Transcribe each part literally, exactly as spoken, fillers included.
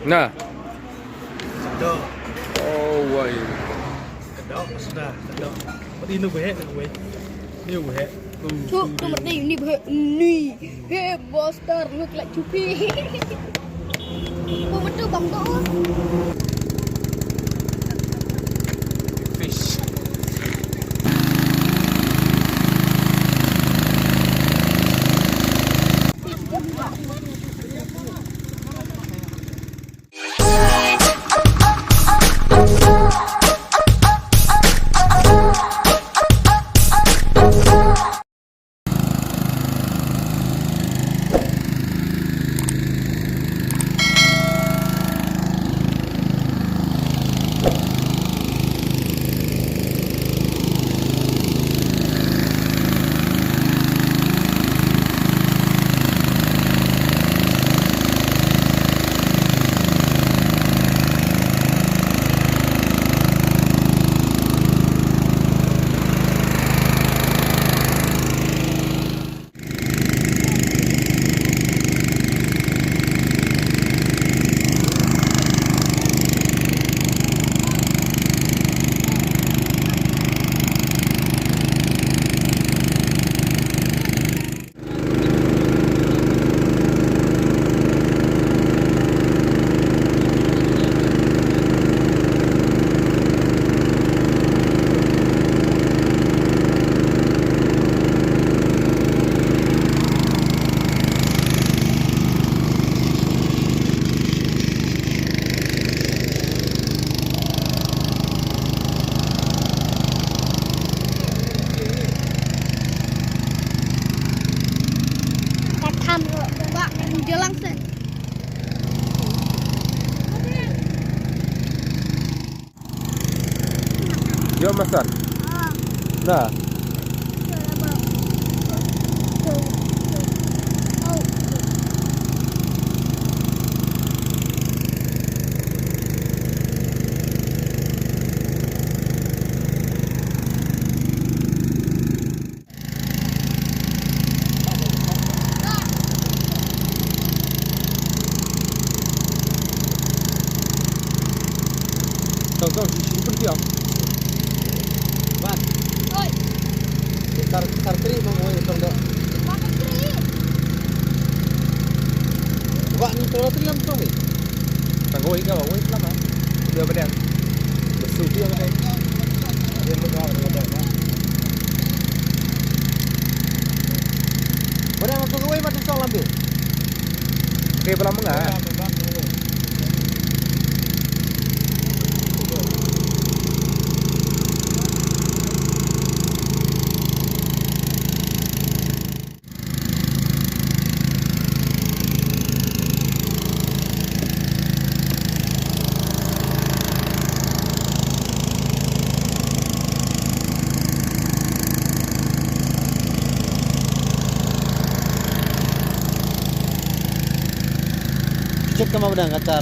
Nah. Sedap. Oh, wai. Sedap, sedap, sedap. Berarti ini gue, gue. Ini gue. Tuh, tuh, tuh, berarti ini gue. Ini. Hey, monster, look like Chucky. Kau betul, Bang, tu. Fish. Ka tham ruh, ba, jalan se. Yo, masan. Ah. Nah. Tong, tong, shi, shi, pun dia. Wan. Oi. Tar, tar tri, mang, oi, tong, dok. Mang, oi, tri. Wan, tong, tri, lam, tong, eh. Tang, oi, ka, oi, lam, ah. Dia, badang. Besu, dia, badang. Dia, badang, badang, ah. Badang, tong, oi, badang, tong, lam, dia. Te bala menga. Check ka ma ba dang katar.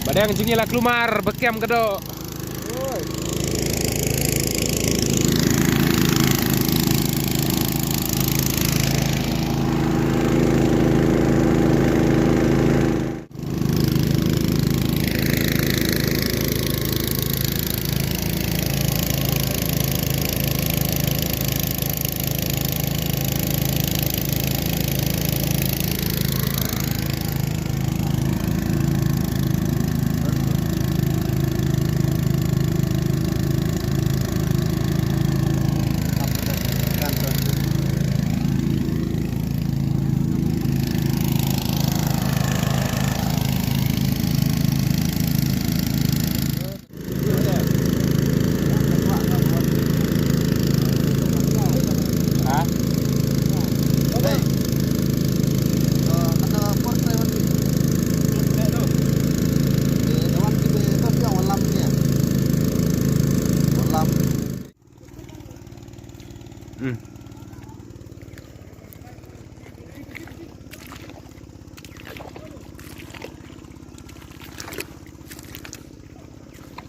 Ba dang jingïalang kulmar ba kem ka doh. Hmm.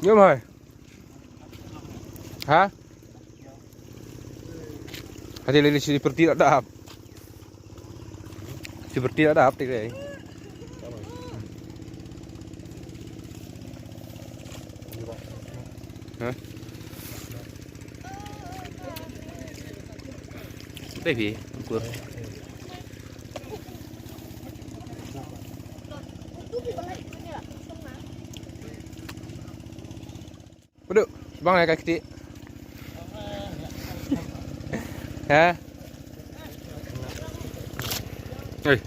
Ngam hai. Ha? Hati lili si perti tak dap. Si perti tak dap, tidak. Ha? Baby, ukur. Puduk, bang ya kaki. Ha? Hei.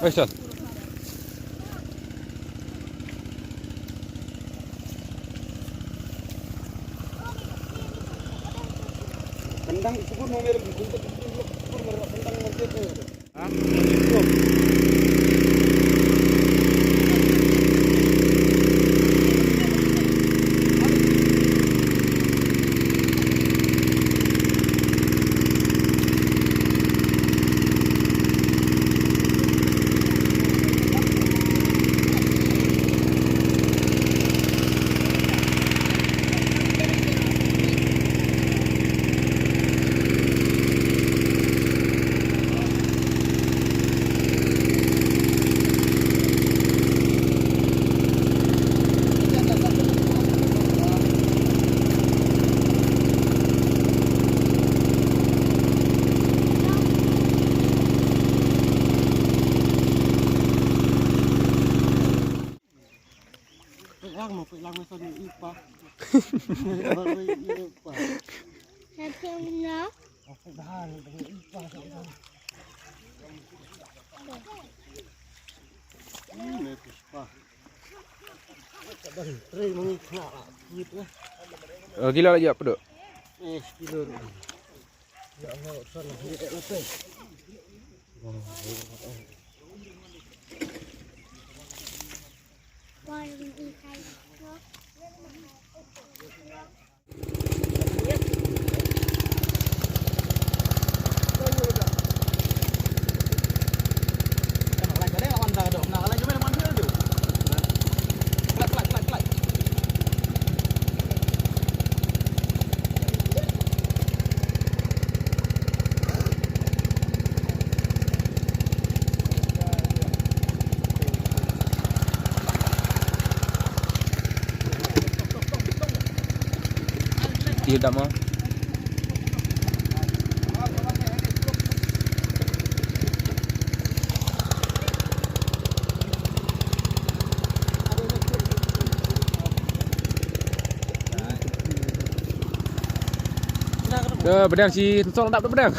Action. Tendang ikut nomor ikut tendang mungkin. Pek lang mo, pek lang mo sa ni ipa. Ipa. Satu na. Oh, kilo lagi apa, Dok? Eh, sekilo. Ya Allah, sana. Ti dam ah. Dah bedang si tusok dap bedang.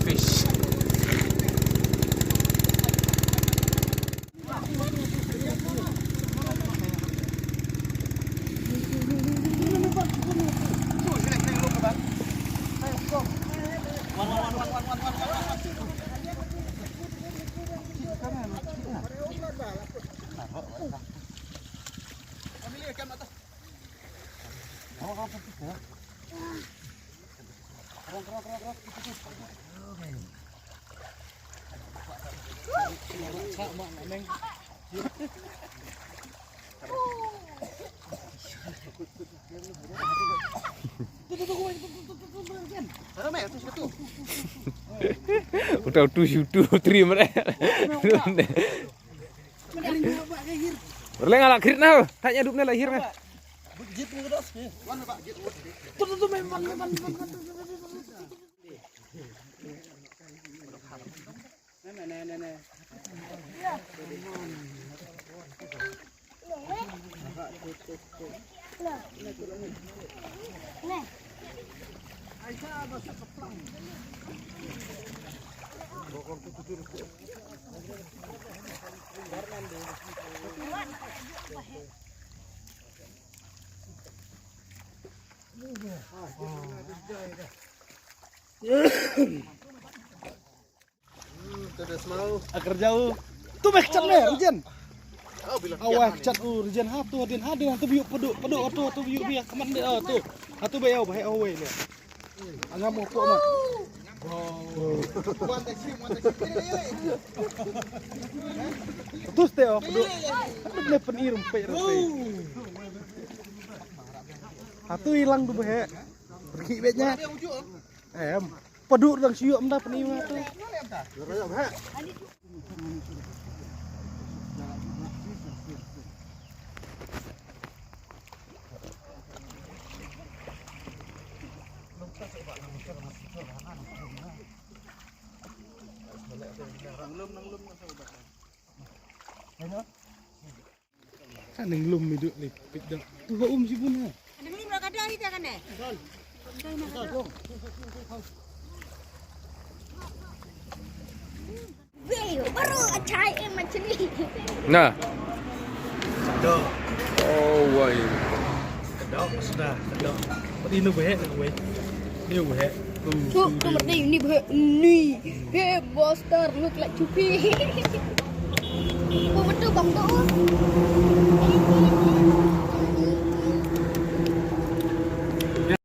Fish. Uta utu shu tu tri mare. Berleng ala krit na. Tak nya dup ne lahir na. Akerja u. Tu meh kechat meh, Rijen. Awai kechat u, Rijen ha tu, hadin hadin tu biu peduk peduk tu tu biu biak keman dia tu. Ha tu bayau bahai awai le. Angam mo ko mat. Tu ste o peduk. Peduk ne penir empek rasa. Ha tu hilang tu bahai. Pergi betnya. Em. Paduk dang siok mda peni ma tu. Ka ning lum mi duk lipit dok. Tu ba um sibun ha. Ning lum la ka dai ta kane. Wei, baru achai em macam ni. Nah. Dok. Oh, wai. Dok sudah, dok. Pati nu wei, nu wei. Ni wei. Tu, tu mesti ni bah ni. Hey, Buster, look like Chupi. Kau betul bang tu.